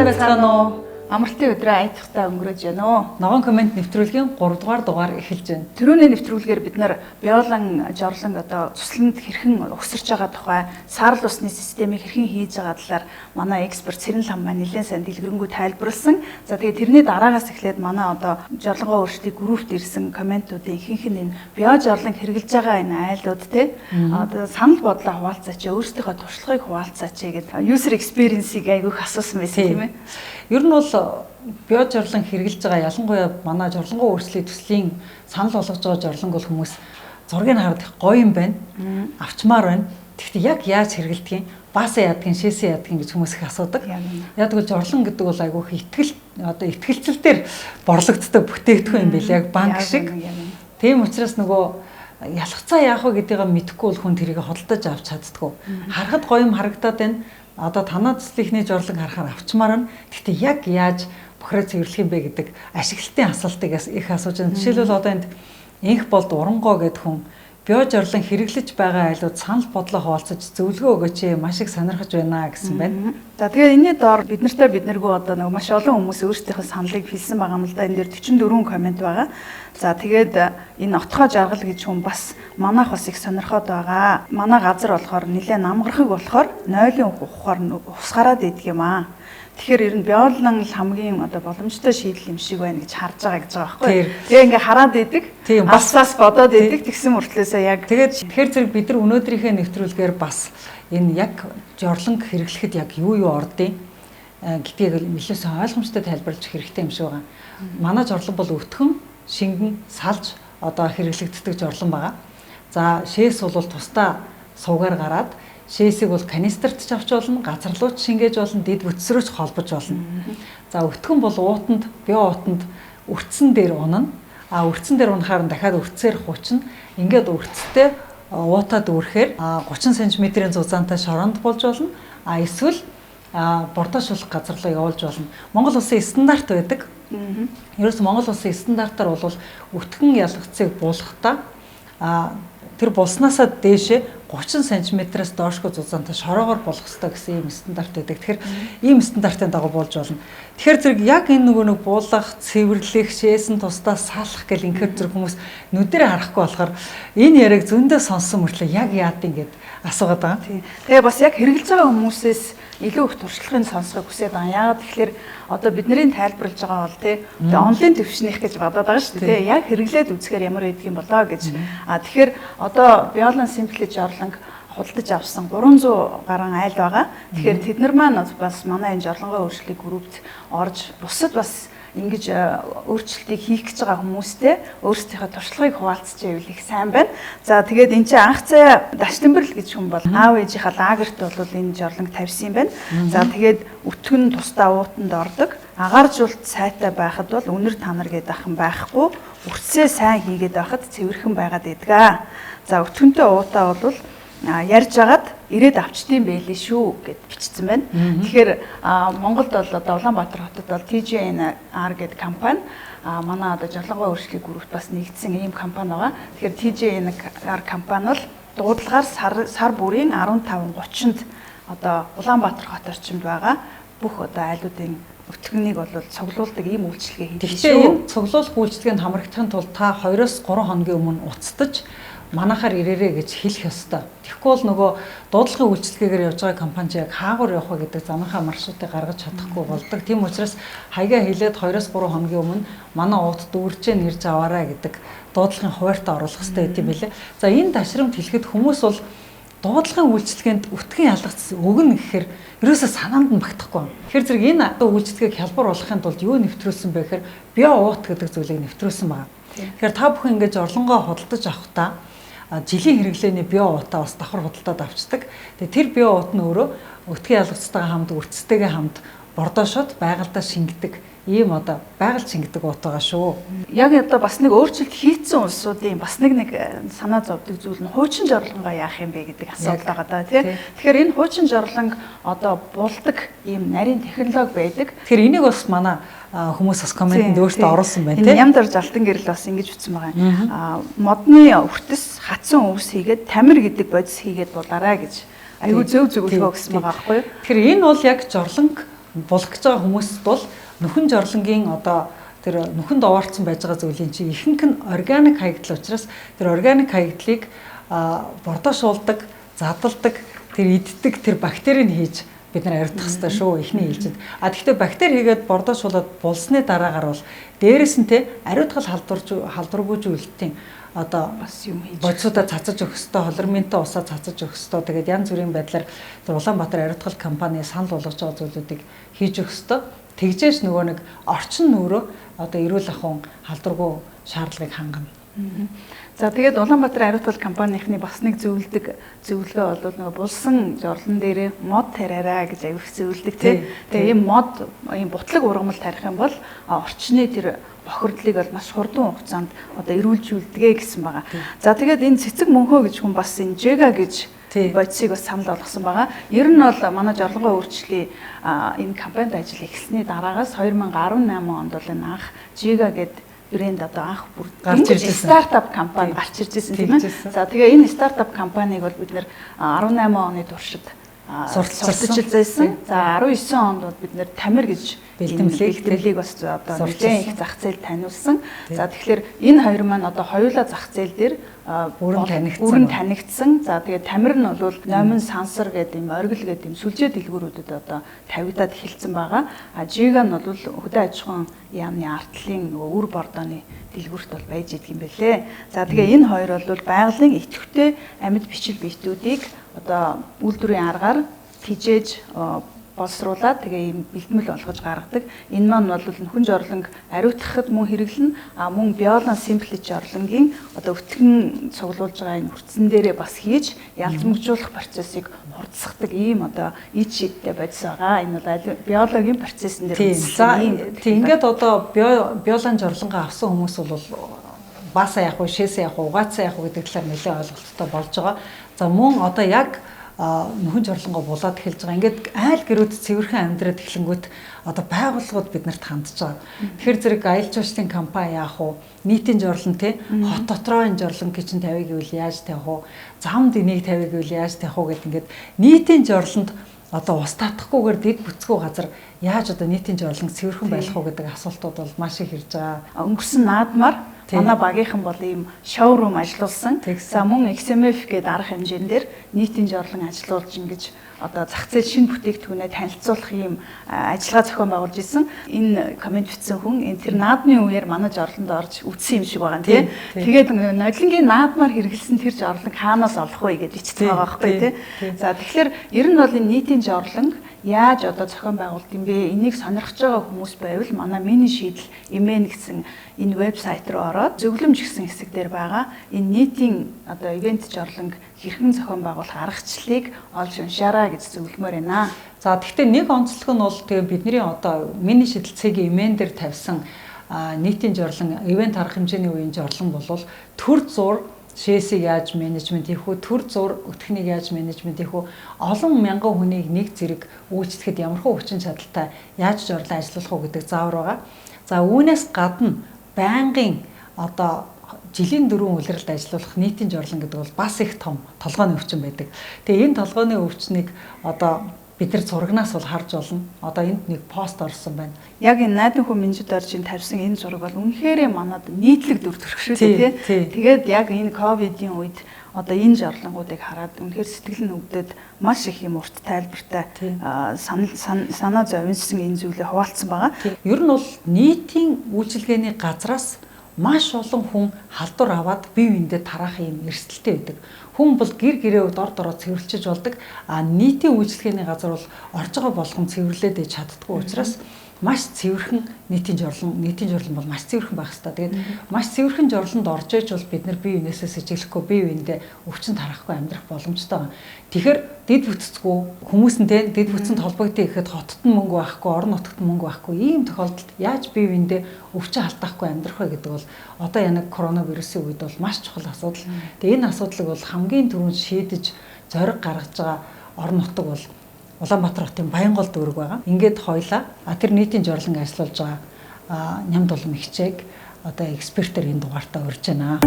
Сайн байцгаана уу? Амралтын өдрөө айцтай өнгөрөөж байна уу? Ногоон коммент нэвтрүүлгийн 3 дугаар дугаар эхэлж байна. Түрүүний нэвтрүүлгээр бид нар биолан жорлон одоо цусланд хэрхэн угсарч байгаа тухай, саарл усны системийг хэрхэн хийж байгаа талаар манай эксперт Цэрэн лам маань нэлээд сайн дэлгэрэнгүй тайлбарласан. За, тэгээд тэрний дараагаас эхлээд манай одоо жорлонгоо өөрчлөлтийн группт ирсэн комментуудын ихэнх нь энэ био жорлон хэрэглэж байгаа энэ айлууд те одоо санал бодлоо хуваалцаач, өөрсдийнхөө туршлагыг хуваалцаач гэдэг user experience-ийг айгүйх асуусан байсан, тийм ээ. Ер нь бол био жорлон хэрэглэж байгаа, ялангуяа манай жорлонгоо өөрчлөлийн төслийн санал болгож байгаа жорлонг бол хүмүүс зургийг хараад их гоё юм байна. Авчмаар байна. Тэгэхдээ яг яаж хэрэглэдэг юм? Баасаа яадаг юм, шээсээ яадаг юм гэж хүмүүс их асуудаг. Яг тэгвэл жорлон гэдэг бол айгүй их итгэл, одоо итгэлцэл дээр борлогддог бүтээгдэхүүн юм байл, яг банк шиг. Тийм учраас нөгөө ялгцаа яах вэ гэдгийг мэдэхгүй бол хүн тэрийг худалдаж авч чаддаггүй. Харахад гоё юм харагдаад байна. Одоо танаа төслийнхний жорлон харахаар авчмаар байна. Гэхдээ яг яаж бохироо цэвэрлэх юм бэ гэдэг ашиглалтын асуултыг их асууж байна. Жишээлбэл, одоо энд инх болд урангоо гэдэг хүн био жорлон хэрэглэж байгаа айлууд санал бодлоо хуваалцаж зөвлөгөө өгөөч, маш их сонирхож байна гэсэн байна. За, тэгээд энэний доор бид нартай бид наргүй одоо нэг маш олон хүмүүс өөрсдийнхөө саналыг хэлсэн байгаа юм л да. Энэ дээр 44 коммент байгаа. За, тэгээд энэ отхоо жаргал гэж хүн бас манайх бас их сонирхоод байгаа. Манай газар болохоор нэлээ намгархаг болохоор нойлын ухаар ус гараад идэг юм аа. Тэгэхээр ер нь биолон л хамгийн одоо боломжтой шийдэл юм шиг байна гэж харж байгаа гэж байгаа байхгүй. Тэгээ ингээ хараад идэг. Тийм, бас бас бодоод идэг тэгсэн мөртлөөсөө яг Тэгээд тэгэхээр зэрэг бид нар өнөөдрийнхөө нэвтрүүлгээр бас энэ яг жорлонг хэрэглэхэд яг юу юу ордын гэдгийг нэлээд ойлгомжтой тайлбарлаж хэрэгтэй юм шиг байгаа. Манай жорлон бол өтгөн, шингэн, салж одоо хэрэглэгддэг жорлон байгаа. За, шээс бол тусдаа сувгаар гараад шээсийг бол канистрт ч авч болно, газар руу ч шингээж болно, дэд бүтс рүү ч холбож болно. За, өтгөн бол уутанд, био уутанд өртсөн дээр унана. А өртсөн дээр унахаар нь дахиад өртсөөр хуучна. Ингээд өртстэй уутаа дүүрэхээр 30 см-ийн зузаантай шоронд болж болно. А эсвэл бордоошуулах газар руу явуулж болно. Монгол улсын стандарт байдаг. Ерөөс Монгол улсын стандартаар бол өтгөн ялгацыг буулгахдаа тэр булснаасаа дээшээ 30 см-аас доошгүй зузаантай шороогоор болох ёстой гэсэн ийм стандарт байдаг. Тэгэхээр ийм стандартын дагуу болж болно. Тэгэхээр зэрэг яг энэ нөгөө нэг буулгах, цэвэрлэх, шээсэн тусдаа салах гэл инхээр зэрэг хүмүүс нүдэрээ харахгүй болохоор энэ яриаг зөндөө сонссон мөртлөө яг яадын гэд асуугаад байгаа. Тийм. Тэгээ бас яг хэрэглэж байгаа хүмүүсээс илүү их туршлагыг сонсохыг хүсээд байгаа. Яагаад тэгэхээр одоо бидний тайлбарлаж байгаа бол тий одоо онлайн төвшнийх гэж бодоод байгаа шүү дээ. Яг хэрэглээд үзэхээр ямар байдаг юм болоо гэж. А тэгэхээр одоо Биолан Simply жорлонг худалдаж авсан 300 гаруй айл байгаа. Тэгэхээр тэд нар маань бас манай энэ жорлонгоо өөрчлөлийн группт орж бусад бас ингэж өөрчлөлтийг хийх гэж байгаа хүмүүстэй өөрсдийнхөө туршлагыг хуваалцж байвал их сайн байна. За, тэгээд энэ чинь анх цай Даштэмбэрл гэж хүн бол аав ээжийнхаа лагерт бол энэ жорлонг тавьсан юм байна. За, тэгээд өтгөн тусдаа уутанд ордог. Агааржуулалт сайтай байхад бол үнэр танар гэдэг ахын байхгүй. Үртсээ сайн хийгээд байхад цэвэрхэн байгаад байдаг. За, өтгөнтэй уутаа бол ярьж агаад ирээд авчдсан байлээ шүү гэд бичсэн байна. Тэгэхээр Монголд бол одоо Улаанбаатар хотод бол TJNR гэдэг компани, манай одоо жорлонгоо өөрчлөлийн группт бас нэгдсэн ийм компани байгаа. Тэгэхээр TJNR компани бол дуудлагаар сар сар бүрийн 15:30-нд одоо Улаанбаатар хот орчимд байгаа бүх одоо айлуудын өтгөнийг бол цуглуулдаг ийм үйлчилгээ хийдэг Гэхдээ шүү. энэ цуглуулах үйлчилгээнд хамрагдахын тулд та 2-оос 3 хоногийн өмнө уцтаж манайхаар ирээрэй гэж хэлэх ёстой. Тэгэхгүй бол нөгөө дуудлагын үйлчилгээгээр явж байгаа компани чи яг хаагур явах вэ гэдэг замынхаа маршрутыг гаргаж чадахгүй болдог. Тийм учраас хаягаа хэлээд 2-оос 3 хоногийн өмнө манай уут дүүрчээ нэрж аваарай гэдэг дуудлагын хуваарьтаа оруулах ёстой гэдэг юм билээ. За, энэ ташрамт хэлэхэд хүмүүс бол дуудлагын үйлчилгээнд өтгөн ялгац өгнө гэхээр ерөөсөө санаанд нь багтахгүй. Тэгэхээр зэрэг энэ одоо үйлчилгээг хялбар болгохын тулд юу нэвтрүүлсэн бэ гэхээр био уут гэдэг зүйлийг нэвтрүүлсэн байна. Тэгэхээр та бүхэн ингэж орлонгоо худалдаж авахдаа жилийн хэрэглээний био уутаа бас давхар худалдаад авчдаг. Тэгээ тэр био уут нь өөрөө өтгөн ялгацтайгаа хамт, үрцтэйгээ хамт бордоошод байгальдаа шингэдэг ийм одоо байгальд шингэдэг уут байгаа шүү. Яг одоо бас нэг өөрчлөлт хийцэн улсуудын бас нэг нэг санаа зовдөг зүйл нь хуучин жорлонгоо яах юм бэ гэдэг асуудал байгаа даа, тий. Тэгэхээр энэ хуучин жорлонг одоо булдаг ийм нарийн технологи байдаг. Тэгэхээр энийг бас манай хүмүүс бас комментэнд өөртөө оруулсан байна, тий. тий. Ямдарж алтан гэрэл бас ингэж бичсэн байгаа юм. Модны өртөс хатсан өвс хийгээд тамир гэдэг бодис хийгээд булаарай гэж айгүй зөв зөвлөгөө өгсөн байгаа байхгүй юу? Тэгэхээр энэ бол яг жорлонг Булах гэж байгаа хүмүүст бол нөхөн жорлонгийн одоо тэр нүхэнд овоорцсон байж байгаа зүйлийн чинь ихэнх нь органик хаягдал учраас тэр органик хаягдлыг бордоошуулдаг, задалдаг, тэр иддэг тэр бактерийг хийж бид нар ариутгах хэрэгтэй шүү эхний ээлжинд. А тэгвэл бактери хийгээд бордоошуулаад булсны дараагаар бол дээрэс нь те ариутгал халдваргүй зүйлтийн одоо бас юм хийж бодисуудаа цацаж өгөх ёстой, холорминтой усаа цацаж өгөх ёстой. Тэгээд янз бүрийн байдлаар тэр Улаанбаатар ариутгал компани санал болгож байгаа зүйлүүдийг хийж өгөх ёстой. Тэгжээж нөгөө нэг орчин нөрөө одоо эрүүл ахуйн халдваргүй шаардлагыг хангана. За тэгээд Улаанбаатар ариутгал компанийнхны бас нэг зөвлөдөг зөвлөгөө бол нөгөө булсан жорлон дээрээ мод тариараа гэж аяг их зөвлөдөг тий. Тэгээ ийм мод, ийм бутлаг ургамал тарих юм бол орчны тэр бохирдлыг бол маш хурдан хугацаанд одоо эрүүлжүүлдэгэ гэсэн байгаа. За тэгээд энэ цэцэг мөнхөө гэж хүн бас энэ Жега гэж бодисыг бас санал болгосон байгаа. Ер нь бол манай жорлонгоо өөрчлөлийн энэ компанид ажил эхэлсний дараагаас 2018 онд бол энэ анх Жега гэдэг брэнд одоо анх бүр гарч ирж байсан. Стартап компани гарч ирж байсан тийм ээ. За тэгээ энэ стартап компанийг бол бид нэр 18 оны туршид сурталчилж байсан. За 19 онд бол бид нэр Тамир гэж бэлтгэлийг бас одоо нэлээд их зах зээл таниулсан. За тэгэхээр энэ хоёр маань одоо хоёулаа зах зээл дээр бүрэн танигдсан. За тэгээд Тамир нь бол Номин сансар гэдэг юм, оргил гэдэг юм сүлжээ дэлгүүрүүдэд одоо тавигдаад эхэлсэн байгаа. А Жига нь бол хөдөө аж ахуйн яамны артлын нөгөө үр бордооны дэлгүүрт бол байж идэг юм бэлээ. За тэгээ энэ хоёр бол байгалийн идэвхтэй амьд бичил биетүүдийг одоо үйлдвэрийн аргаар тижээж боловсруулад тэгээ ийм бэлтгэл болгож гаргадаг. Энэ маань бол нөхөн жорлонг ариутгахад мөн хэрэглэнэ. А мөн биолон симплич жорлонгийн одоо өтгөн цуглуулж байгаа энэ хүртсэн дээрээ бас хийж ялзмагжуулах процессыг хурдсгадаг ийм одоо ид шидтэй бодис байгаа. Энэ бол биологийн процессын дээр үндэслэн ийм. Тийм ингээд одоо биолон жорлонгоо авсан хүмүүс бол баасаа яах вэ, шээсээ яах вэ, угаацаа яах вэ гэдэг талаар нэлээд ойлголттой болж байгаа. За мөн одоо яг нөхөн жорлонгоо булаад эхэлж байгаа. Ингээд айл гэрүүд цэвэрхэн амьдраад эхлэнгүүт одоо байгууллагууд биднэрт хандж байгаа. Тэгэхээр зэрэг аялал жуулчлалын компани яах вэ? Нийтийн жорлон те хот дотроо энэ жорлон гэж нь тавья гэвэл яаж тавих вэ? Замд энийг тавья гэвэл яаж тавих вэ гэд ингээд нийтийн жорлонд одоо ус татахгүйгээр дэд бүцгүй газар яаж одоо нийтийн жорлон цэвэрхэн байх уу гэдэг асуултууд бол маш их ирж байгаа. Өнгөрсөн наадмаар манай багийнхан бол ийм шоурум ажиллуулсан. За мөн XMF гэдэг арга хэмжээн дээр нийтийн жорлон ажиллуулж ингэж одоо зах зээл шинэ бүтээгдэхүүнээ танилцуулах ийм ажиллагаа зохион байгуулж исэн. Энэ коммент бичсэн хүн энэ тэр наадмын үеэр манай жорлонд орж үтсэн юм шиг байгаа тий. Тэгээд нодлонгийн наадмаар хэрэгэлсэн тэр жорлон хаанаас олох вэ гэж ичсэн байгаа байхгүй тий. За тэгэхээр ер нь бол энэ нийтийн жорлон яаж одоо зохион байгуулд юм бэ? Энийг сонирхож байгаа хүмүүс байвал манай миний шийдэл имэн гэсэн энэ вебсайт руу ороод зөвлөмж гэсэн хэсэг дээр байгаа энэ нийтийн одоо ивент жорлонг хэрхэн зохион байгуулах аргачлалыг олж уншаарай гэж зөвлөмөр байна. За тэгэхдээ нэг онцлог нь бол тэгээ бидний одоо миний шийдэл цэгийн имэн дээр тавьсан нийтийн жорлон ивент арга хэмжээний үеийн жорлон бол төр зур шээсийг яаж менежмент хийх үү, төр зур өтгөнийг яаж менежмент хийх үү, олон мянган хүнийг нэг зэрэг үйлчлэхэд ямархуу хүчин чадалтай яаж жорлон ажиллах уу гэдэг заавар байгаа. За үүнээс гадна байнгын одоо жилийн 4 улиралд ажиллуулах нийтийн жорлон гэдэг бол бас их том толгойн өвчин байдаг. Тэгээ энэ толгойн өвчнийг одоо бид нар зурагнаас бол харж болно. Одоо энд нэг пост орсон байна. Яг энэ найдан хүн Минжид оржин тавьсан энэ зураг бол үнэхээр манад нийтлэг дүр төрх шүү дээ тий. Тэгээд яг энэ ковидын үед одоо энэ жорлонгуудыг хараад үнэхээр сэтгэл нь өвдөд маш их юм урт тайлбартай санаа зовинсан энэ зүйлээ хуваалцсан байгаа. Ер нь бол нийтийн үйлчилгээний газраас маш олон хүн халдвар аваад бие биендээ тараах юм эрсдэлтэй байдаг. Хүн бол гэр гэрээ дор дороо цэвэрлчиж болдог. А нийтийн үйлчилгээний газар бол орж байгаа болгон цэвэрлээд ээж чаддаггүй учраас маш цэвэрхэн нийтийн жорлон бол маш цэвэрхэн байх хэрэгтэй. Тэгээд маш цэвэрхэн жорлонд орж ээж бол бид нар бие биенээсээ сэжиглэхгүй, бие биендээ өвчин тарахгүй амьдрах боломжтой байгаа. Тэгэхээр дэд бүтцгүй хүмүүс нь те дэд бүтцэнд холбогдсон гэхэд хотод нь мөнгө байхгүй, орон нутагт нь мөнгө байхгүй ийм тохиолдолд яаж бие биендээ өвчин халдаахгүй амьдрах вэ гэдэг бол одоо яг коронавирусын үед бол маш чухал асуудал. Тэгээ энэ асуудлыг бол хамгийн түрүүнд шийдэж зориг гаргаж байгаа орон нутаг бол Улаанбаатар хотын Баянгол дүүрэг байгаа. Ингээд хоёлаа тэр нийтийн жорлон ажиллуулж байгаа Нямд улам ихчээг одоо экспертээр энэ дугаартаа урьж байна.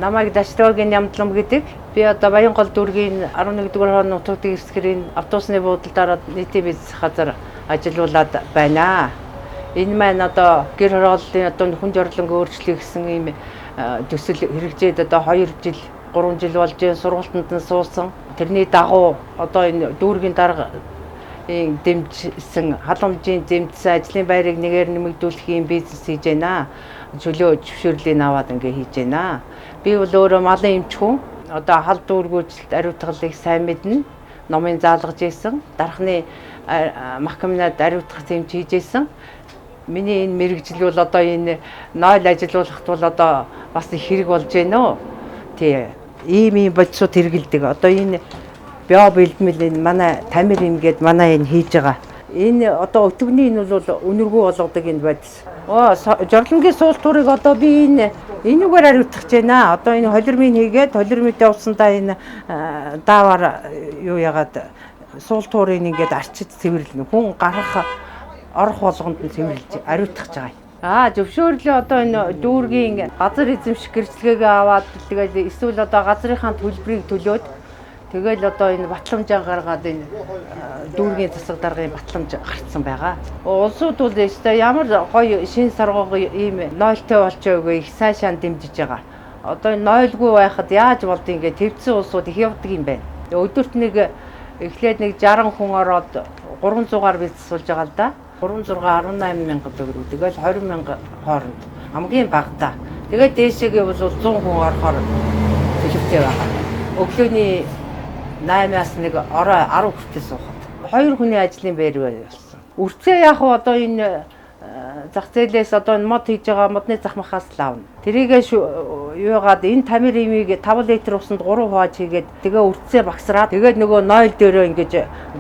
Намайг Даштагийн Нямдлам гэдэг. Би одоо Баянгол дүүргийн 11-р хоног нутагт дэвсгэрийн автобусны буудалд нийтийн бизнес газар ажиллаулаад байна. Энэ маань одоо гэр хорооллын одоо хүн жорлонг өөрчлөх гэсэн ийм төсөл хэрэгжээд одоо 2 жил 3 жил болж сургалтанд нь суусан. Тэрний дагуу одоо энэ дүүргийн дарга дэмжсэн, халамжийн дэмжсэн ажлын байрыг нэгээр нэмэгдүүлэх юм бизнес хийж байна. Чөлөө зөвшөөрлийг аваад ингээ хийж байна. Би бол өөрөө малын эмч хүн. Одоо хал дүүргүүчлэлт ариутгалыг сайн мэднэ. Номын заалгаж исэн. Дархны махкамнад ариутгах зэмж хийж исэн. Миний энэ мэрэгжил бол одоо энэ 0 ажилуулахт бол одоо бас их хэрэг болж байна уу? Тий. Ийм бодисууд хэрэгэлдэг. Одоо энэ био бэлтгэл энэ манай Тамир юм гээд манай энэ хийж байгаа. Энэ одоо өтөгний энэ бол үнэргүй болгодог энэ бодис. Жорлонгийн суул туурыг одоо би энэ энүүгээр ариутгах гэж байна. Одоо энэ холирмын хийгээд холирмынтэй усандаа энэ даавар юу яагаад суул туурыг ингээд арчиж цэвэрлэнэ. Хүн гарах орох болгонд нь цэвэрлж ариутгах гэж байгаа. Зөвшөөрлөө одоо энэ дүүргийн газар эзэмших гэрчлэгээгээ аваад тэгэл эсвэл одоо газрынхаа төлбөрийг төлөөд тэгэл одоо энэ батламжаа гаргаад энэ дүүргийн засаг даргын батламж гарцсан байгаа. Улсууд бол өстой ямар гоё шин саргууг ийм нойлтой болчихоо их сайшаан дэмжиж байгаа. Одоо энэ нойлгүй байхад яаж болд ингээ төвцсөн улсууд их явдаг юм байна. Өдөрт нэг эхлээд нэг 60 хүн ороод 300-аар бизнес болж байгаа л да. 3 6 18 мянга төгрөг. Тэгэл 20 мянга хооронд хамгийн багадаа. Тэгээд дээшээгээ бол 100 хүн орохоор төлөвтэй байгаа. Өглөөний 8-аас нэг орой 10 хүртэл суухад. 2 хүний ажлын байр болсон. Үрцээ яг уу одоо энэ зах зээлээс одоо энэ мод хийж байгаа модны зах махаас л авна. Тэрийгээ юугаад энэ тамир имийг 5 литр усанд 3 хувааж хийгээд тэгээ үрцээ багсраад тэгээд нөгөө 0 дээрээ ингэж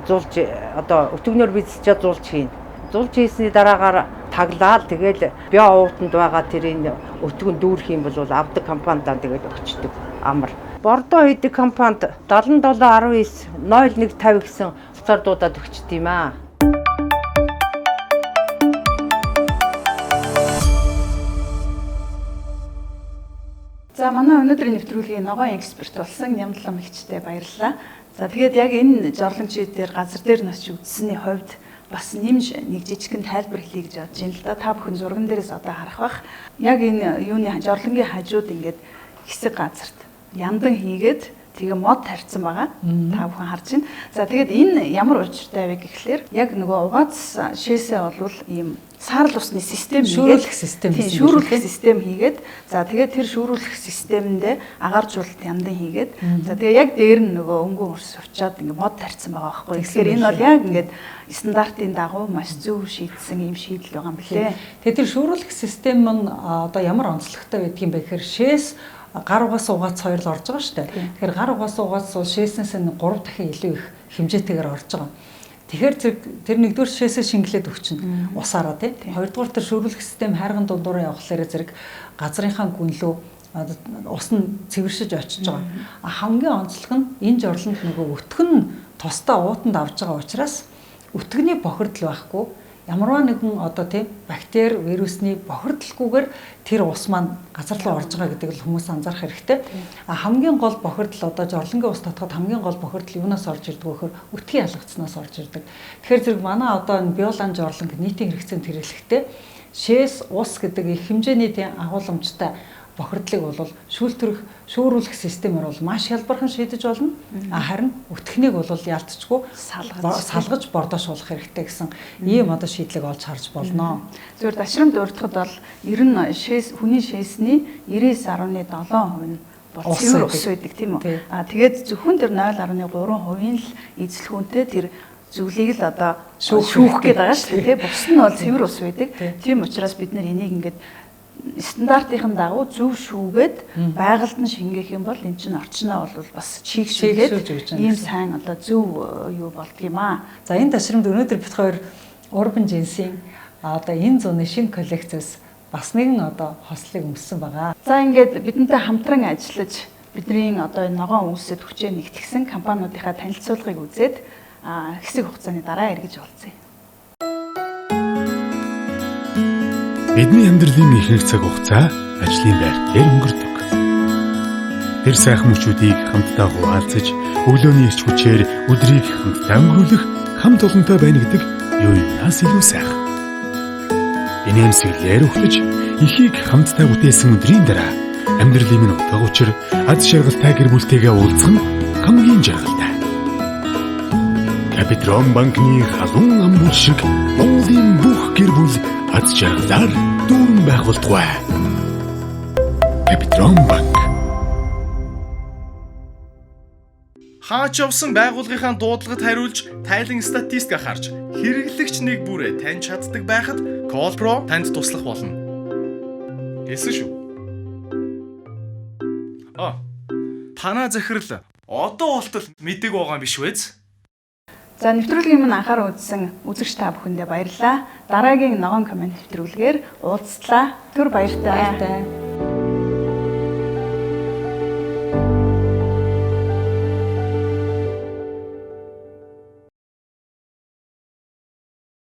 зулж одоо өтгөнөөр бизчээ зулж хийн. Зулж хийсний дараагаар таглаад тэгэл био уутанд байгаа тэр энэ өтгөн дүүрэх юм бол авдаг компанидаа тэгээд өгчдөг амар. Бордо хийдэг компанид 77 19 01 50 гэсэн утсаар дуудаад өгчдөг юм аа. За манай өнөөдрийн нэвтрүүлгийн ногоон эксперт болсон Нямдлам эгчтэй баярлалаа. За тэгээд яг энэ жорлончид дээр газар дээр нь очиж үзсэний хувьд бас нэмж нэг жижигхэн тайлбар хэлье гэж бодож байна л да. Та бүхэн зурган дээрээс одоо харах бах. Яг энэ юуны жорлонгийн хажууд ингээд хэсэг газарт яндан хийгээд тэгээ мод тарьсан байгаа. Та бүхэн харж байна. За тэгээд энэ ямар учиртай вэ гэхлээр яг нөгөө угаац шээсээ болвол ийм саарл усны систем шүүрүүлэх систем гэсэн шүүрүүлэх систем хийгээд за тэгээд тэр шүүрүүлэх системэндээ агааржуулалт яндан хийгээд за тэгээ яг дээр нь нөгөө өнгөн урс увчаад ингээ мод тарьсан байгаа байхгүй. Тэгэхээр энэ бол яг ингээд стандартын дагуу маш зөв шийдсэн ийм шийдэл байгаа юм билээ. Тэгээд тэр шүүрүүлэх систем нь одоо ямар онцлогтой байдгийг бэ гэхээр шээс гар угаас угаац хоёр л орж байгаа шүү дээ. Тэгэхээр гар угаас угаац бол шээснээс нь 3 дахин илүү их хэмжээтэйгээр орж байгаа. Тэгэхээр тэр нэгдүгээр шээсээ шингэлээд өгчнө усаараа тий. Хоёрдугаар тэр шүүрүүлэх систем хайрган дундуураа явахлаараа зэрэг газрынхаа гүнлөө ус нь цэвэршиж очиж байгаа. Хамгийн онцлог нь энэ жорлонд нөгөө өтгөн нь тусдаа уутанд авж байгаа учраас өтгөний бохирдол байхгүй. Ямарваа нэгэн одоо тийм бактери, вирусны бохирдолгүйгээр тэр ус маань газар руу орж байгаа гэдэг л хүмүүс анзаарах хэрэгтэй. Хамгийн гол бохирдол одоо жорлонгийн ус татахад хамгийн гол бохирдол юунаас орж ирдэг вэ гэхээр өтгийн ялгацнаас орж ирдэг. Тэгэхээр зэрэг манай одоо энэ биолан жорлонг нийтийн хэрэгцээнд хэрэглэхдээ шээс, ус гэдэг их хэмжээний тийм агуулмжтай бохирдлыг бол шүүлтөрөх, шүүрүүлэх системээр бол маш хялбархан шийдэж болно. Харин өтгөнийг бол ялцчгүй салгаж бордоошуулах хэрэгтэй гэсэн ийм одоо шийдлийг олж харж болно. Зөвхөн дашрамд урдахад бол ер нь шээс хүний шээсний 99.7% нь бол цэвэр ус байдаг тийм үү? Тэгээд зөвхөн тэр 0.3%-ийн л эзлэхүүнтэй тэр зүйлийг л одоо шүүх гээд байгаа шүү дээ. Бус нь бол цэвэр ус байдаг. Тийм учраас бид нар энийг ингээд стандартын дагуу зөв шүүгээд байгальд нь шингээх юм бол эн чинь орчноо бол бас чийгшүүлээд ийм сайн одоо зөв юу болдго юм аа. За энэ ташрамд өнөөдөр бид хоёр Urban Jeans-ийн одоо энэ зууны шинэ коллекциас бас нэгэн одоо хослыг өмссөн байгаа. За ингээд бидэнтэй хамтран ажиллаж бидний одоо энэ ногоон үйлсэд хүчээ нэгтгэсэн компаниудынхаа танилцуулгыг үзээд хэсэг хугацааны дараа эргэж уулзъя. Бидний амьдралын ихэнх цаг хугацаа ажлын байр дээр өнгөрдөг. Тэр сайхан мөчүүдийг хамтдаа хуваалцаж, өглөөний эрч хүчээр өдрийг хамтдаа өнгөрүүлэх хамт олонтой байна гэдэг юу юмнаас илүү сайхан. Инээмсэглээр өгтөж, ихийг хамтдаа бүтээсэн өдрийн дараа амьдралын минь утга учир, аз жаргалтай гэр бүлтэйгээ уулзах нь хамгийн жаргалтай. Капитрон банкны халуун ам бүл шиг Монголын бүх гэр бүл аз жаргалаар дүүрэн байх болтугай. Капитрон банк. Хаач явсан байгууллагынхаа дуудлагад хариулж, тайлан статистик харж, хэрэглэгч нэг бүрээ таньж чаддаг байхад Call Pro танд туслах болно. Хэлсэн шүү. А. Танаа захирал одоо болтол мэдээг байгаа юм биш үү? За, нэвтрүүлгийн минь анхаарал үзсэн үзэгч та бүхэндээ баярлалаа. Дараагийн ногоон коммент нэвтрүүлгээр уулзлаа. Түр баяртай. Баяртай.